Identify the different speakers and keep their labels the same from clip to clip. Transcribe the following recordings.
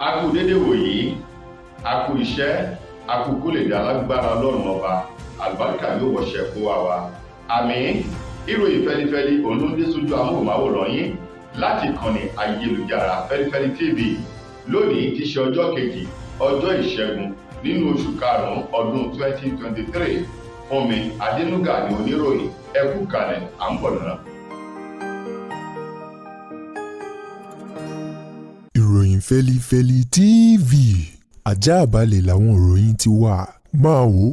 Speaker 1: A kú dédé wòyí, a kú iṣẹ́, a kú kó lè dá lágbára Ọlọ́run Ọba, àlùbáríkà yóò wọṣẹ́ kó wá wa. Àmín. Ìròyìn fẹlifẹli òun ló ń dé sójú amóhùnmáwòrán yín láti ìkànnì ayélujára Fẹlifẹli TV lónìí tí í ṣe ọjọ́ kejì, ọjọ́ Ìṣẹ́gun nínú oṣù karùn-ún ọdún 2023. Fúnmi Adénúgà ní oníròyìn. Ẹ kú kalẹ̀, à ń bọ̀ náà.
Speaker 2: Ìròyìn Fẹlifẹli TV, àjààbálẹ̀ làwọn ìròyìn ti wà, máa wò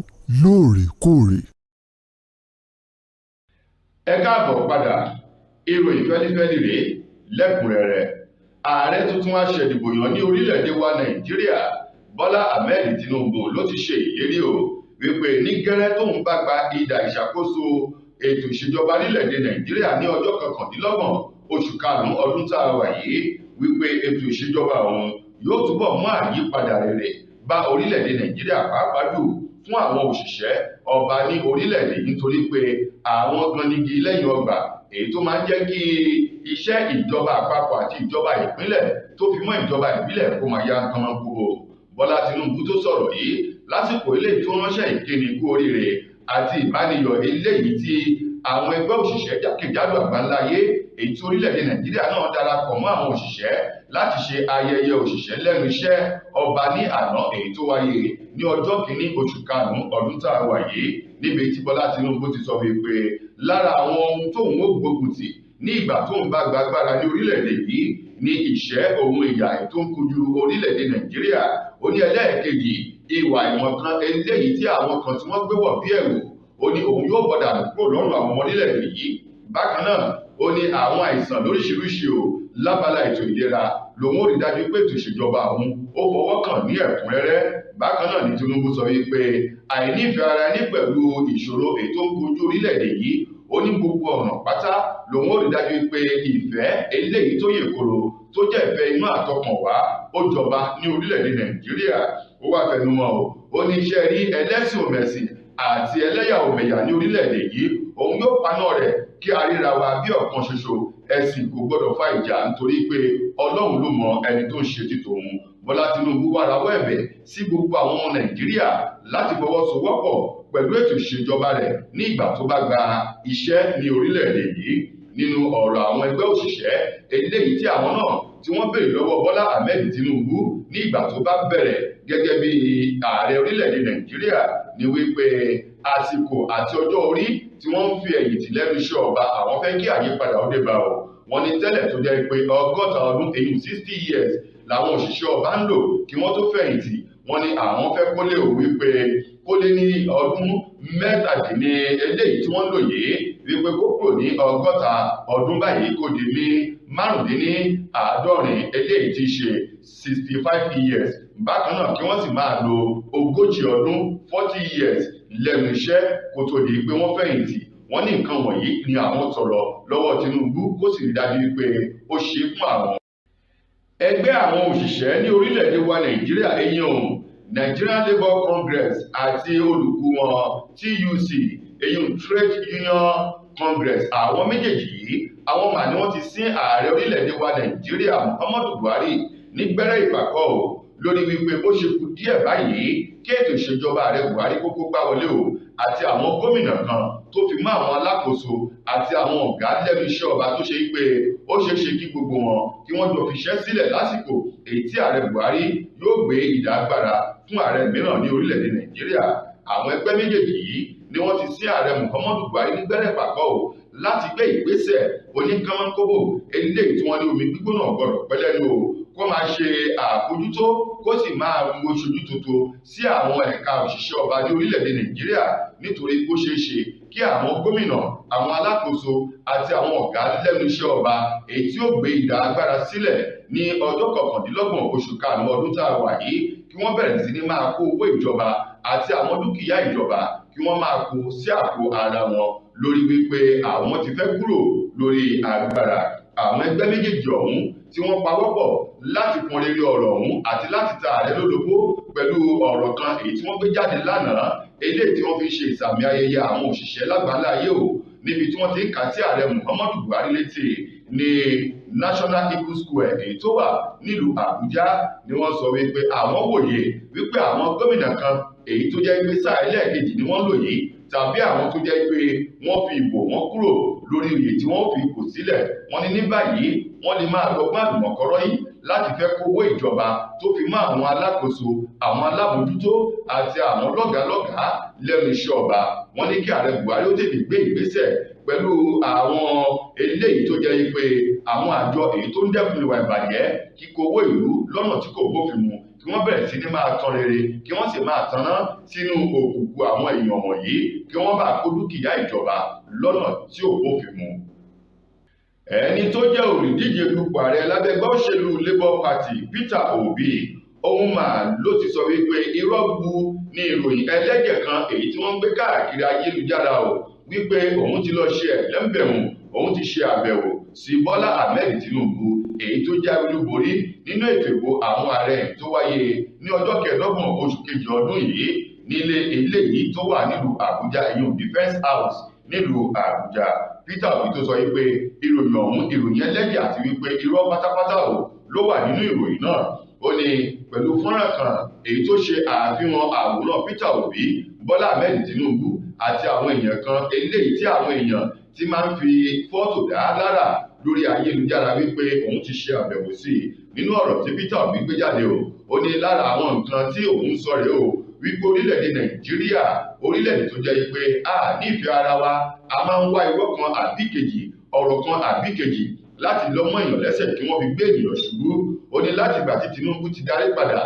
Speaker 2: lóòrèkóòrè.
Speaker 1: Ẹ káàbọ̀ padà. Ìròyìn fẹlifẹli rèé lẹ́kùnrẹ́rẹ́. Ààrẹ tuntun aṣẹ̀dìbòyàn ní orílẹ̀-èdè wa Nàìjíríà, Bọ́lá Ahmed Tinubu, ló ti ṣe ìlérí o wípé ní gẹ́rẹ́ tóun bá gba idà ìṣàkóso ètò ìṣèjọba nílẹ̀-èdè Nàìjíríà ní ọjọ́ 29 oṣù karùn-ún ọdún tá a wà yìí, wípé ètò ìṣèjọba òun yóò túbọ̀ mú àyípadà rere bá orílẹ̀-èdè Nàìjíríà, pàápàá jù fún àwọn òṣìṣẹ́ ọba ní orílẹ̀-èdè yìí, nítorí pé àwọn gan nígi lẹ́yìn ọgbà èyí tó máa ń jẹ́ kí iṣẹ́ ìjọba àpapọ̀ àti ìjọba ìpínlẹ̀ tó fi mọ́ ìjọba ìbílẹ̀ kó máa yá nǹkan kúrò. Bọ́lá Tinubu tó sọ̀rọ̀ yìí lásìkò eléyìí tó ránṣẹ́ ìkíni kú oríire àti ìbániyọ̀ eléyìí tí àwọn ẹgbẹ́ òṣìṣẹ́ jákèjádò àgbáńláyé, èyí tí orílẹ̀-èdè Nàìjíríà náà darapọ̀ mọ́ àwọn òṣìṣẹ́ láti ṣe ayẹyẹ òṣìṣẹ́ lẹ́nu iṣẹ́ ọba ní àná, èyí tó wáyé ní ọjọ́ kìíní oṣù karùn-ún ọdún tá a wà yìí, níbi tí Bọ́lá Tinubu ti sọ wípé lára àwọn ohun tóun ó gbógun tì ní ìgbà tóun bá gba agbára ní orílẹ̀-èdè yìí ní ìṣẹ́ òun ìyà tó ń kojú orílẹ̀-èdè Nàìjíríà. Ó ní ẹlẹ́ẹ̀kejì, ìwà ìmọ̀kan eléyìí tí àwọn kan tí wọ́n gbé wọ̀ bí ẹ̀wù, ó ní òun yóò bọ̀dà kúrò lọ́rùn àwọn ọmọ orílẹ̀-èdè yìí. Bákan náà, ó ní àwọn àìsàn lóríṣiríṣi o lábala ètò ìlera lòun ó rí dájú pé ètò ìṣèjọba òun ó fọwọ́ kàn ní ẹ̀kúnrẹ́rẹ́. Bákan náà ní Tinubu sọ wípé àìnífẹ̀ẹ́ ara ẹni pẹ̀lú ìṣòro èyí tó ń kojú orílẹ̀-èdè yìí, ó ní gbogbo ọ̀nà pátá lòun ó rí dájú pé ìfẹ́ eléyìí tó yè koro, tó jẹ́ ìfẹ́ inú àtọkànwá, ó jọba ní orílẹ̀-èdè Nàìjíríà. Ó wá fẹnumọ́ o, ó ní iṣẹ́ rí ẹlẹ́sìn òmẹ̀sìn àti ẹlẹ́yà òmẹ̀yà ní orílẹ̀-èdè yìí, òun yóò paná rẹ̀ kí a ríra wa bí ọ̀kan ṣoṣo. Ẹ̀sìn kò gbọ́dọ̀ fa ìjà, nítorí pé Ọlọ́run ló mọ ẹni tó ń ṣe ti tòun. Bọ́lá Tinubu wá rawọ́ ẹ̀bẹ̀ sí gbogbo àwọn ọmọ Nàìjíríà láti fọwọ́sowọ́pọ̀ pẹ̀lú ètò ìṣèjọba rẹ̀ ní ìgbà tó bá gba iṣẹ́ ní orílẹ̀-èdè yìí. Nínú ọ̀rọ̀ àwọn ẹgbẹ́ òṣìṣẹ́ eléyìí tí àwọn náà tí wọ́n béèrè lọ́wọ́ Bọ́lá Ahmed Tinubu ní ìgbà tó bá bẹ̀rẹ̀ gẹ́gẹ́ bí ààrẹ orílẹ̀-èdè Nàìjíríà ni wípé àsìkò àti ọjọ́ orí tí wọ́n ń fi ẹ̀yìn tì lẹ́nu iṣẹ́ ọba, àwọn fẹ́ kí àyípadà ó dé bá o. Wọ́n ní tẹ́lẹ̀ tó jẹ́ pé 60 ọdún, èyí 60 years, làwọn òṣìṣẹ́ ọba ń lò kí wọ́n tó fẹ̀yìntì. Wọ́n ní àwọn fẹ́ kólé ò wípé kólé ní ọdún mẹ́tàdínní eléyìí tí wọ́n ń lò yìí, wípé kó kúrò ní 60 ọdún báyìí, kó di ní 75, eléyìí tí í ṣe 65 years. Bákan náà, kí wọ́n sì máa lo 40 ọdún, 40 years, lẹ́nu iṣẹ́ kó tó di pé wọ́n fẹ̀yìntì. Wọ́n ní nǹkan wọ̀nyí ni àwọn tọrọ lọ́wọ́ Tinubu, kó sì rí dájú wípé ó ṣe fún àwọn. Ẹgbẹ́ àwọn òṣìṣẹ́ ní orílẹ̀-èdè wa Nàìjíríà, eyín o Nigerian Labour Congress, àti olùkú wọn TUC, eyín Trade Union Congress, àwọn méjèèjì yìí, àwọn mà ní wọ́n ti sín ààrẹ orílẹ̀-èdè wa Nàìjíríà Muhammadu Buhari ní gbẹ́rẹ́ ìpàkọ́ o, lórí wípé ó ṣe kù díẹ̀ báyìí kí ètò ìṣèjọba ààrẹ Buhari kókó gbá wọlé o, àti àwọn gómìnà kan tó fi mọ́ àwọn alákòóso àti àwọn ọ̀gá lẹ́nu iṣẹ́ ọba, tó ṣe pé ó ṣeé ṣe kí gbogbo wọn kí wọ́n jọ fiṣẹ́ sílẹ̀ lásìkò èyí tí ààrẹ Buhari yóò gbé ìdá agbára fún ààrẹ mìíràn ní orílẹ̀-èdè Nàìjíríà. Àwọn ẹgbẹ́ méjèèjì yìí ni wọ́n ti sí ààrẹ Muhammadu Buhari ní gbẹ́rẹ́ pàkọ́ o láti gbé ìgbésẹ̀ oníkánmọ́nkóbò eléyìí tí wọ́n ní omi gbígbóná gbọ́dọ̀ pẹ́ lẹ́nu o, kó máa ṣe àbójútó, kó sì máa wo ṣojú tuntun sí àwọn ẹ̀ka òṣìṣẹ́ ọba ní orílẹ̀-èdè Nàìjíríà, nítorí kó ṣeé ṣe kí àwọn gómìnà, àwọn alákòóso àti àwọn ọ̀gá lẹ́nu iṣẹ́ ọba èyí tí ó gbé ìdá agbára sílẹ̀ ní ọjọ́ 29 oṣù karùn-ún ọdún tá a wà yìí, kí wọ́n bẹ̀rẹ̀ sí ní máa kó owó ìjọba àti àwọn dúkìá ìjọba, kí wọ́n máa kó sí àpò ara wọn, lórí wípé àwọn ti fẹ́ kúrò lórí agbára. Àwọn ẹgbẹ́ méjèèjì ọ̀hún tí wọ́n pawọ́pọ̀ láti fọn rere ọ̀rọ̀ ọ̀hún àti láti ta ààrẹ lólobó pẹ̀lú ọ̀rọ̀ kan èyí tí wọ́n gbé jáde lánàá, eléyìí tí wọ́n fi ṣe ìsàmì ayẹyẹ àwọn òṣìṣẹ́ lágbàńlá ayé o, níbi tí wọ́n ti ń kà sí ààrẹ Muhammadu Buhari létí. ní National Eagle Square èyí tó wà nílùú Àbújá ni wọ́n sọ wípé àwọn wòye wípé àwọn gómìnà kan èyí tó jẹ́ pé sáà ẹlẹ́ẹ̀kejì ni wọ́n lò yìí tàbí àwọn tó jẹ́ pé wọ́n fi ìbò wọn kúrò lórí oyè tí wọ́n fi ipò sílẹ̀. Wọ́n ní ní báyìí wọ́n lè máa lọ́gbọ́n àlùmọ̀kọ́rọ́ yìí láti fẹ́ kówó ìjọba tó fi mọ́ àwọn alákòóso, àwọn alábòójútó àti àwọn lọ́gàálọ́gàá lẹ́nu iṣẹ́ ọba. Wọ́n ní kí ààrẹ Buhari ó tètè gbé ìgbésẹ̀ pẹ̀lú àwọn eléyìí tó jẹ́ pé àwọn àjọ èyí tó ń dẹ́kun ìwà ìbàjẹ́, kíkó owó ìlú lọ́nà tí kò bófin mu, kí wọ́n bẹ̀rẹ̀ sí ní máa tan rere, kí wọ́n sì máa tanná sínú òkùnkùn àwọn èèyàn wọ̀nyí, kí wọ́n bá kó dúkìá ìjọba lọ́nà tí ò bófin mu. Ẹni tó jẹ́ olùdíje dupò ààrẹ lábẹ́ ẹgbẹ́ òṣèlú Labour Party, Peter Obi, òun mà ló ti sọ wípé irọ́ gbu ní ìròyìn ẹlẹ́jẹ̀ kan èyí tí wọ́n ń gbé káàkiri ayélujára o, wípé òun ti lọ ṣe ẹ̀lẹ́mbẹ̀hùn, òun ti ṣe àbẹ̀wò sí Bọ́lá Ahmed Tinubu èyí tó jáwé olúborí nínú ètò ìbò àwọn ààrẹ tó wáyé ní ọjọ́ 25 oṣù kejì ọdún yìí nílé eléyìí tó wà nílùú Àbújá, ìyún Defence House nílùú Àbújá. Peter Obi tó sọ wípé ìròyìn ọ̀hún ìròyìn ẹlẹ́jẹ̀ àti wípé irọ́ pátápátá o ló wà nínú ìròyìn náà. Ó ní pẹ̀lú fọ́nrán kan èyí tó ṣe àfihàn àwòrán Peter Obi, Bọ́lá Ahmed Tinubu àti àwọn èèyàn kan eléyìí tí àwọn èèyàn ti máa ń fi fọ́tò dá lára lórí ayélujára wípé òun ti ṣe àbẹ̀wò sí i. Nínú ọ̀rọ̀ tí Peter Obi gbé jáde o, ó ní lára àwọn nǹkan tí òun sọ rèé o, wípé orílẹ̀-èdè Nàìjíríà, orílẹ̀-èdè tó jẹ́ pé a nífẹ̀ẹ́ ara wa, a máa ń wá irọ́ kan àbí kejì, ọ̀rọ̀ kan àbí kejì láti lọ́mọ èèyàn lẹ́sẹ̀ kí wọ́n fi gbé ènìyàn ṣubú. Ó ní láti ìgbà tí Tinubu ti darí padà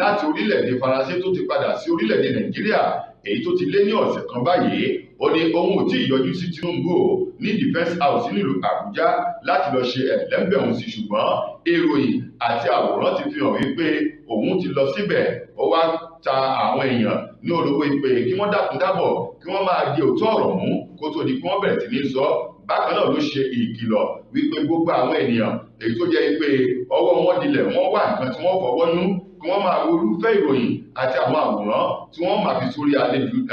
Speaker 1: láti orílẹ̀-èdè Faransé tó ti padà sí orílẹ̀-èdè Nàìjíríà èyí tó ti lé ní ọ̀sẹ̀ kan báyìí, ó ní òun ò tí ì yọjú sí Tinubu o ní Defence House nílùú Àbújá láti lọ ṣe ẹ̀lẹ́mbẹ̀hùn sí, ṣùgbọ́n ìròyìn àti àwòrán ti fi hàn wípé òun ti lọ síbẹ̀. Ó wá ta àwọn èèyàn ní olówó ìpè kí wọ́n dákun dábọ̀ kí wọ́n máa di òótọ́ ọ̀rọ̀ mú kó tó di kí wọ́n bẹ̀rẹ̀ sí ní sọ. Bákan náà ló ṣe ìkìlọ̀ wípé gbogbo àwọn ènìyàn èyí tó jẹ́ pé ọwọ́ wọn dilẹ̀, wọ́n wá nǹkan tí wọ́n fọwọ́ nú, kí wọ́n máa wo irúfẹ́ ìròyìn àti àwọn àwòrán tí wọ́n máa fi sórí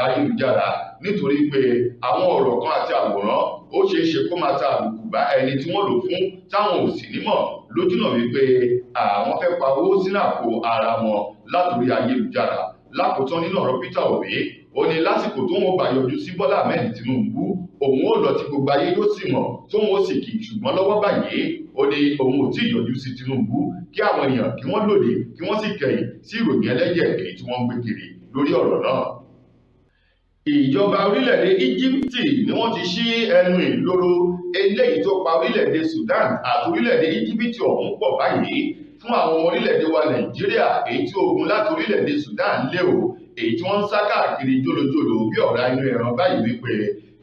Speaker 1: ayélujára, nítorí pé àwọn ọ̀rọ̀ kan àti àwòrán ó ṣeé ṣe kó máa ta àbùkù bá ẹni tí wọ́n lò fún táwọn ò sì nímọ̀ lójúnà wípé àwọn fẹ́ pa owó sínú àpò ara wọn látòrí ayélujára. Lákòótán nínú ọ̀rọ̀ Peter Obi, ó ní lásìkò tó wọn bá yọjú sí Bọ́lá Ahmed Tinubu, òun ó lọ tí gbogbo ayé yóò sì mọ̀ tóun ó sì kì í, ṣùgbọ́n lọ́wọ́ báyìí ó ní òun ò tí ì yọjú sí Tinubu, kí àwọn èèyàn kí wọ́n lòdì kí wọ́n sì kẹ̀yìn sí ìròyìn ẹlẹ́jẹ̀ èyí tí wọ́n ń gbé kiri lórí ọ̀rọ̀ náà. Ìjọba orílẹ̀-èdè Íjíbítì ni wọ́n ti ṣí ẹnu ìloro eléyìí tó pa orílẹ̀-èdè Sudan àti orílẹ̀-èdè Íjíbítì ọ̀hún pọ̀ báyìí fún àwọn ọmọ orílẹ̀-èdè wa Nàìjíríà èyí tí ogun láti orílẹ̀-èdè Sudan lé o, èyí tí wọ́n ń sá káàkiri jólójóló bí ọ̀rá inú ẹran báyìí wípé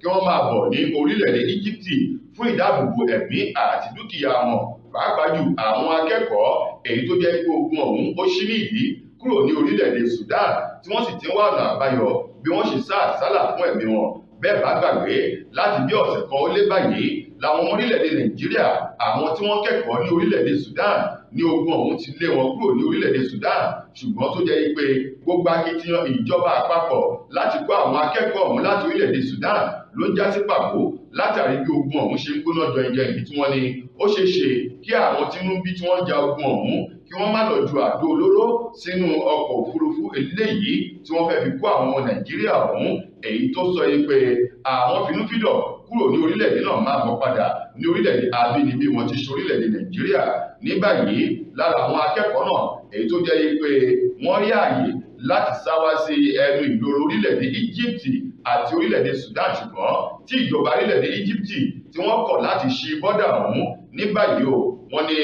Speaker 1: kí wọ́n máa bọ̀ ní orílẹ̀-èdè Íjíbítì fún ìdáàbòbò ẹ̀mí àti dúkìá wọn, pàápàá jù àwọn akẹ́kọ̀ọ́ èyí tó jẹ́ pé ogun ọ̀hún ó ṣí ní ìdí kúrò ní orílẹ̀-èdè Sudan tí wọ́n sì ti ń wá ọ̀nà àbáyọ bí wọ́n ṣe sá àsálà fún ẹ̀mí wọn. Bẹ́ẹ̀ bá gbàgbé, láti bí ọ̀sẹ̀ kan ó lé báyìí làwọn ọmọ orílẹ̀-èdè Nàìjíríà àwọn tí wọ́n kẹ́kọ̀ọ́ ní orílẹ̀-èdè Sudan ní ogun ọ̀hún ti lé wọn kúrò ní orílẹ̀-èdè Sudan, ṣùgbọ́n tó jẹ́ pé gbogbo akitiyan ìjọba àpapọ̀ láti kó àwọn akẹ́kọ̀ọ́ ọ̀hún láti orílẹ̀-èdè Sudan ló ń já sí pàbó látàrí bí ogun ọ̀hún ṣe ń gbóná jọinjọin èyí tí wọ́n ní ó ṣeé ṣe kí àwọn tí ń bí tí wọ́n ń ja ogun ọ̀hún kí wọ́n má lọ ju àdó olóró sínú ọkọ̀ òfurufú eléyìí tí wọ́n fẹ́ fi kó àwọn ọmọ Nàìjíríà ọ̀hún, èyí tó sọ yìí pé àwọn finúfídọ̀ kúrò ní orílẹ̀-èdè náà máa bọ̀ padà ní orílẹ̀-èdè abínibí wọn ti ṣe orílẹ̀-èdè Nàìjíríà. Ní báyìí lára àwọn akẹ́kọ̀ọ́ náà èyí tó jẹ́ pé wọ́n rí ààyè láti sá wá sí ẹnu ìloro orílẹ̀-èdè Íjíbítì àti orílẹ̀-èdè Sudan, ṣùgbọ́n tí ìjọba orílẹ̀-èdè Íjíbítì tí wọ́n kọ̀ láti ṣí bọ́dà ọ̀hún. Ní báyìí o, wọ́n ní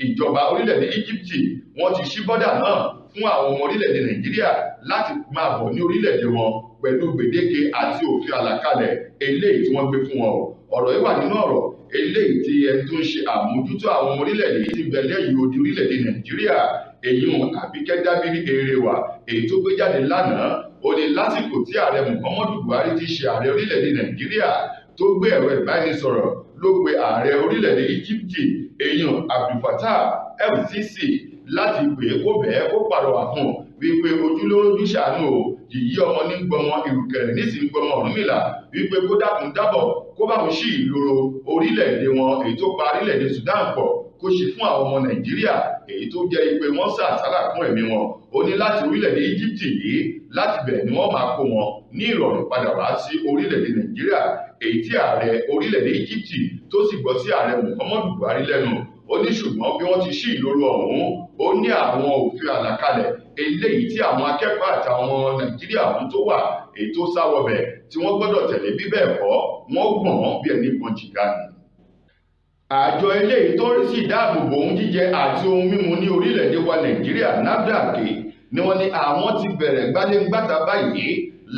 Speaker 1: ìjọba orílẹ̀-èdè Íjíbítì wọ́n ti ṣí bọ́dà náà fún àwọn ọmọ orílẹ̀-èdè Nàìjíríà láti máa bọ̀ ní orílẹ̀-èdè wọn pẹ̀lú gbèdéke àti òfin àlàkalẹ̀ eléyìí tí wọ́n gbé fún wọn o. Ọ̀rọ̀ yìí wà nínú ọ̀rọ̀ eléyìí tí ẹni tó ń ṣe àmójútó àwọn ọmọ orílẹ̀-èdè yìí ti ń bẹ lẹ́yìn odi orílẹ̀-èdè Nàìjíríà, èyí Àbíkẹ́ Dábírí Erewa, èyí tó gbé jáde lánàá. Ó ní lásìkò tí ààrẹ Muhammadu Buhari ti ṣe ààrẹ orílẹ̀-èdè Nàìjíríà tó gbé ẹ̀rọ ìbánisọ̀rọ̀ ló pe ààrẹ orílẹ̀-èdè Íjíbítì èyí Abdul Fattah El-Sisi láti pè é kó bẹ́ẹ̀ kó pàrọwà fún un wípé ojúlórójú ṣàánú o, yìí ọmọ ní gbọmọ ìrùkẹ̀rẹ̀ nísìnyí gbọmọ Ọ̀rúnmìlà, wípé kó dákun dábọ̀ Kó bá wọn ṣí ìloro orílẹ̀-èdè wọn èyí tó pa orílẹ̀-èdè Sudan pọ̀, kó ṣe fún àwọn ọmọ Nàìjíríà èyí tó jẹ́ pé wọ́n sá àsálà fún ẹ̀mí wọn. Ó ní láti orílẹ̀-èdè Egypt yìí, láti bẹ̀ ni wọ́n máa kó wọn ní ìrọ̀rùn padà wá sí orílẹ̀-èdè Nàìjíríà, èyí tí ààrẹ orílẹ̀-èdè Egypt tó sì gbọ́ sí ààrẹ Muhammadu Buhari lẹ́nu. Ó ní ṣùgbọ́n bí wọ́n ti ṣí ìloro ọ̀hún, ó ní àwọn òfin àlàkalẹ̀ eléyìí tí àwọn akẹ́kọ̀ọ́ àtàwọn Nàìjíríà ọ̀hún tó wà èyí tó sá wọbẹ̀ tí wọ́n gbọ́dọ̀ tẹ̀lé, bí bẹ́ẹ̀ kọ́ wọ́n gbọ̀n wọ́n bí ẹni gbọ̀n jìgá ni. Àjọ eléyìí tó ń rí sí ìdáàbòbò ohun jíjẹ àti ohun mímu ní orílẹ̀-èdè wa Nàìjíríà, NAFDAC, ni wọ́n ní àwọn ti bẹ̀rẹ̀ gbáléǹgbàtà báyìí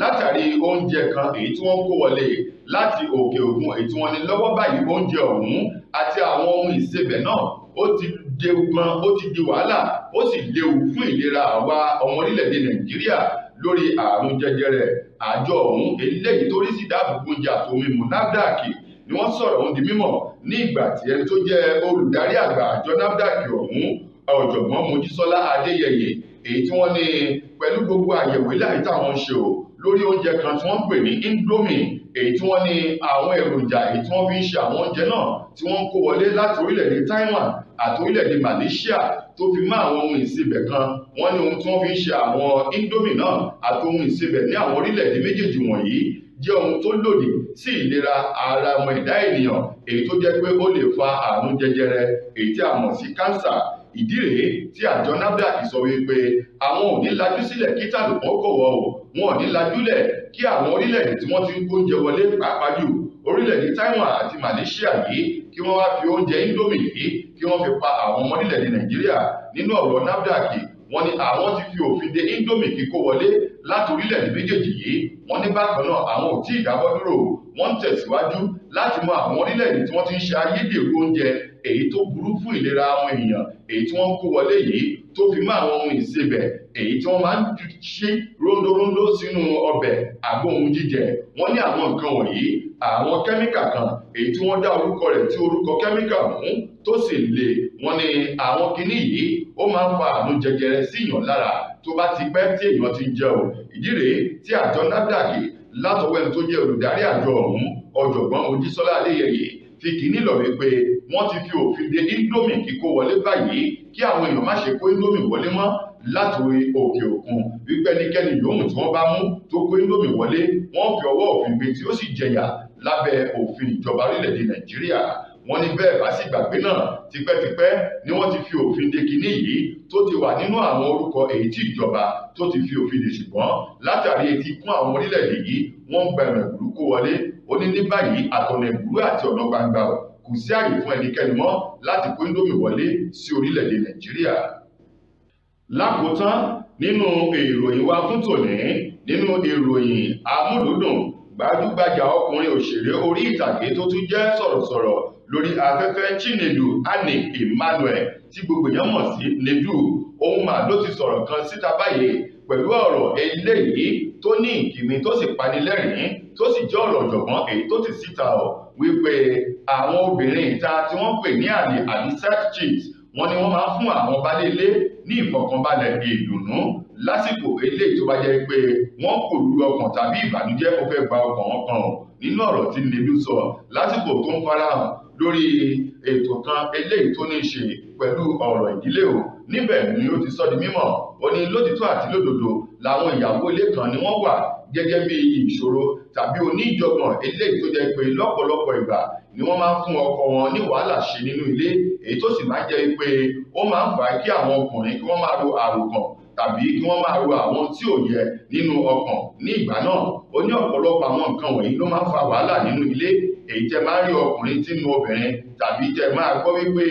Speaker 1: látàrí oúnjẹ kan èyí tí wọ́n kó wọlé láti òkè òkun, èyí tí wọ́n ní lọ́wọ́ báyìí oúnjẹ ọ̀hún àti àwọn ohun ìsebẹ̀ náà ó ti dewu gan, ó ti di wàhálà, ó sì léwu fún ìlera àwa ọmọ orílẹ̀-èdè Nàìjíríà lórí àrùn jẹjẹrẹ. Àjọ ọ̀hún eléyìí tó rí sí ìdáàbòbò oúnjẹ àti ohun mímu, NAFDAC, ni wọ́n sọ̀rọ̀ ọ̀hún di mímọ̀ ní ìgbà tí ẹni tó jẹ́ olùdarí àgbà àjọ NAFDAC ọ̀hún, ọ̀jọ̀gbọ́n Mojísọ́lá Adéyẹyè, èyí tí wọ́n ní pẹ̀lú gbogbo àyẹ̀wò eléyìí táwọn ń ṣe o lórí oúnjẹ kan tí wọ́n ń pè ní Indomie, èyí tí wọ́n ní àwọn èròjà èyí tí wọ́n fi ń ṣe àwọn oúnjẹ náà tí wọ́n ń kó wọlé láti orílẹ̀-èdè Taiwan àti orílẹ̀-èdè Malaysia, tó fi mọ́ àwọn ohun ìsebẹ̀ kan. Wọ́n ní ohun tí wọ́n fi ń ṣe àwọn Indomie náà àti ohun ìsebẹ̀ ní àwọn orílẹ̀-èdè méjèèjì wọ̀nyí jẹ́ ohun tó lòdì sí ìlera ara ọmọ ẹ̀dá ènìyàn, èyí tó jẹ́ pé ó lè fa àrùn jẹjẹrẹ èyí tí a mọ̀ sí kánsà. Ìdí rèé tí àjọ NAFDAC sọ wípé àwọn ò ní lajú sílẹ̀ kí tàlùbọ́ kò wọ̀ o, wọn ò ní lajúlẹ̀ kí àwọn orílẹ̀-èdè tí wọ́n ti ń kó oúnjẹ wọlé, pàápàá jù orílẹ̀-èdè Taiwan àti Malaysia yìí, kí wọ́n wá fi oúnjẹ Indomie yìí kí wọ́n fi pa àwọn ọmọ orílẹ̀-èdè Nàìjíríà. Nínú ọ̀rọ̀ NAFDAC, wọ́n ní àwọn ti fi òfin de Indomie kíkó wọlé láti orílẹ̀-èdè méjèèjì yìí. Wọ́n ní bákan náà àwọn ò tí ì dáwọ́ dúró, wọ́n ń tẹ̀síwájú láti mọ àwọn orílẹ̀-èdè tí wọ́n ti ń ṣe ayédèrú oúnjẹ èyí tó burú fún ìlera àwọn èèyàn èyí tí wọ́n ń kó wọlé yìí, tó fi mọ́ àwọn ohun ìsebẹ̀ èyí tí wọ́n máa ń ṣí róńdóróńdó sínú ọbẹ̀ àbó ohun jíjẹ. Wọ́n ní àwọn nǹkan wọ̀nyí, àwọn kẹ́míkà kan èyí tí wọ́n dá orúkọ rẹ̀ tí orúkọ kẹ́míkà ọ̀hún tó sì le, wọ́n ní àwọn kinní yìí ó máa ń fa àrùn jẹjẹrẹ sí èèyàn lára tó bá ti pẹ́ tí èèyàn ti ń jẹ o. Ìdí rèé tí àjọ NAFDAC látọwọ́ ẹni tó jẹ́ olùdarí àjọ ọ̀hún, ọ̀jọ̀gbọ́n Mojísọ́lá Adéyẹyè, fi kìíní lọ wípé wọ́n ti fi òfin de Indomie kíkó wọlé báyìí, kí àwọn èèyàn má ṣe kó Indomie wọlé mọ́ láti òkè òkun, wípé ẹnikẹ́ni yòówù tí wọ́n bá mú tó kó Indomie wọlé, wọ́n fi ọwọ́ òfin gbé tí ó sì jẹyà lábẹ́ òfin ìjọba orílẹ̀-èdè Nàìjíríà. Wọ́n ní bẹ́ẹ̀ bá sì gbàgbé náà, tipẹ́tipẹ́ ni wọ́n ti fi òfin de kinní yìí tó ti wà nínú àwọn orúkọ èyí tí ìjọba tó ti fi òfin de, ṣùgbọ́n látàrí etí kún àwọn orílẹ̀-èdè yìí wọ́n ń gba ẹ̀rọ ìbúrú kó wọlé. Ó ní ní báyìí àtọ̀nà ìbúrú àti ọ̀nà gbangba kò sí àyè fún ẹnikẹ́ni mọ́ láti kó Indomie wọlé sí orílẹ̀-èdè Nàìjíríà. Lákòótán nínú ìròyìn wa fún tòní, nínú ìròyìn amúlùúdùn, gbajúgbajà ọkùnrin òṣèré orí ìtàgé tó tún jẹ́ sọ̀rọ̀sọ̀rọ̀ lórí afẹ́fẹ́ Chinedu Ani Emmanuel tí gbogbo èèyàn mọ̀ sí Nedu, òun mà ló ti sọ̀rọ̀ kan síta báyìí pẹ̀lú ọ̀rọ̀ eléyìí tó ní ìkíni tó sì panilẹ́rìn-ín tó sì jẹ́ ọ̀rọ̀ ọ̀jọ̀gbọ́n èyí tó ti síta ọ̀ wípé àwọn obìnrin ìta tí wọ́n pè ní àlè àbí side chicks, wọ́n ní wọ́n máa ń fún àwọn baálé ilé ní ìfọ̀kànbalẹ̀ ìdùnnú lásìkò eléyìí tó bá jẹ́ pé wọ́n kò lu ọkàn tàbí ìbànújẹ́ ó fẹ́ gba ọkàn wọn kan. Nínú ọ̀rọ̀ tí Nedu sọ lásìkò tó ń farahàn lórí ètò kan eléyìí tó ní í ṣe pẹ̀lú ọ̀rọ̀ ìdílé o, níbẹ̀ ni ó ti sọ di mímọ̀. Ó ní lótìtọ́ àti lódodo làwọn ìyàwó ilé kan ni wọ́n wà gẹ́gẹ́ bí ìṣòro tàbí oníjọ̀gbọ̀n eléyìí tó jẹ́ pé lọ́pọ̀lọpọ̀ ìgbà ni wọ́n máa ń fún ọkọ wọn ní wàhálà ṣe nínú ilé, èyí tó sì máa ń jẹ́ pé ó máa ń fà á kí àwọn ọkùnrin kí wọ́n máa ro àròkàn tàbí kí wọ́n máa ro àwọn tí ò yẹ nínú ọkàn ní ìgbà náà. Ó ní ọ̀pọ̀lọpọ̀ àwọn nǹkan wọ̀nyí ló máa ń fa wàhálà nínú ilé, èyí tẹ́ máa ń rí ọkùnrin tí ń nu obìnrin tàbí tẹ́ máa gbọ́ wípé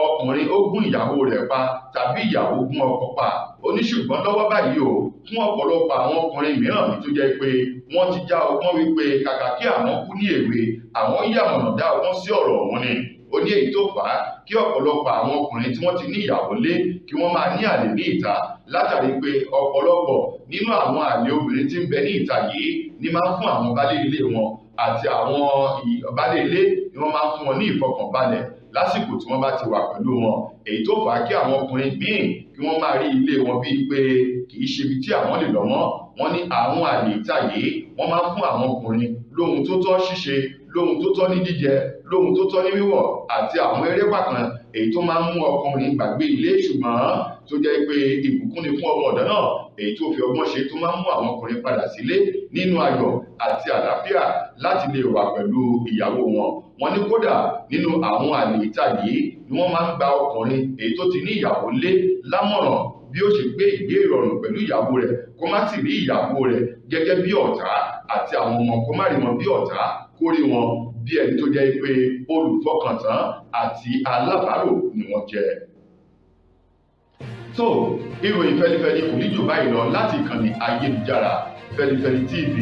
Speaker 1: ọkùnrin ó gún ìyàwó rẹ̀ pa tàbí ìyàwó gún ọkọ pa. Ó ní ṣùgbọ́n lọ́wọ́ báyìí o, fún ọ̀pọ̀lọpọ̀ àwọn ọkùnrin mìíràn tó jẹ́ pé wọ́n ti já ọgbọ́n wípé kàkà kí àwọn kú ní èwe, àwọn yàmọ̀nà dá ọgbọ́n sí ọ̀rọ̀ ọ̀hún ni. Ó ní èyí tó fà á kí ọ̀pọ̀lọpọ̀ àwọn ọkùnrin tí wọ́n ti ní ìyàwó lé kí wọ́n máa ní àlè ní ìta, látàrí pé ọ̀pọ̀lọpọ̀ nínú àwọn àlè obìnrin tí ń bẹ ní ìta yìí ní máa ń fún àwọn baálé ilé wọn àti àwọn baálé ilé ni wọ́n máa ń fún wọn ní ìfọkànbalẹ̀ lásìkò tí wọ́n bá ti wà pẹ̀lú wọn, èyí tó fà á kí àwọn ọkùnrin míì kí wọ́n máa rí ilé wọn bíi pé kì í ṣe ibi tí àwọn lè lọ mọ́. Wọ́n ní àwọn àlè ìta yìí wọ́n máa ń fún àwọn ọkùnrin lóhun tó tọ́ ṣíṣe, Lóhun tó tọ́ ní jíjẹ, lóhun tó tọ́ ní wíwọ̀ àti àwọn erépà kan èyí tó máa ń mú ọkùnrin gbàgbé ilé, ṣùgbọ́n tó jẹ́ pé ìbùkún ni fún ọmọ ọ̀dọ́ náà èyí tó fi ọgbọ́n ṣe tó máa ń mú àwọn ọkùnrin padà sílé nínú ayọ̀ àti àlàáfíà láti lè wà pẹ̀lú ìyàwó wọn. Wọ́n ní kódà nínú àwọn àlè ìta yìí ni wọ́n máa ń gba ọkùnrin èyí tó ti ní ìyàwó lé lámọ̀ràn bí ó ṣe gbé ìgbé ìrọ̀rùn pẹ̀lú ìyàwó rẹ̀, kó má sì rí ìyàwó rẹ̀ gẹ́gẹ́ bí ọ̀tá, àti àwọn ọmọ kó má rí wọn bí ọ̀tá, kó rí wọn bí ẹni tó jẹ́ pé olùfọkàntán àti alábàárò ni wọ́n jẹ́. Tó ìròyìn fẹlifẹli kò ní jù báyìí lọ láti ìkànnì ayélujára Fẹlifẹli TV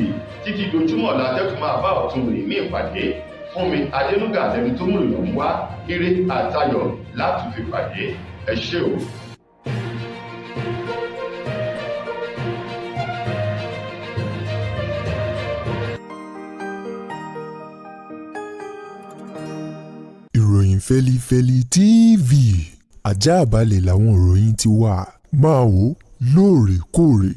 Speaker 1: títí dojúmọ̀ la tẹ́tù máa bá ọ̀tun rìn ní ìpàdé. Fún mi Adénúgà lẹni tó mú ìròyìn wá, ire àtayọ̀ láti fi pàdé. Ẹ ṣé o.
Speaker 2: Ìròyìn Fẹlifẹli TV, àjààbalẹ̀ làwọn ìròyìn ti wà. Máa wò lóòrèkóòrè.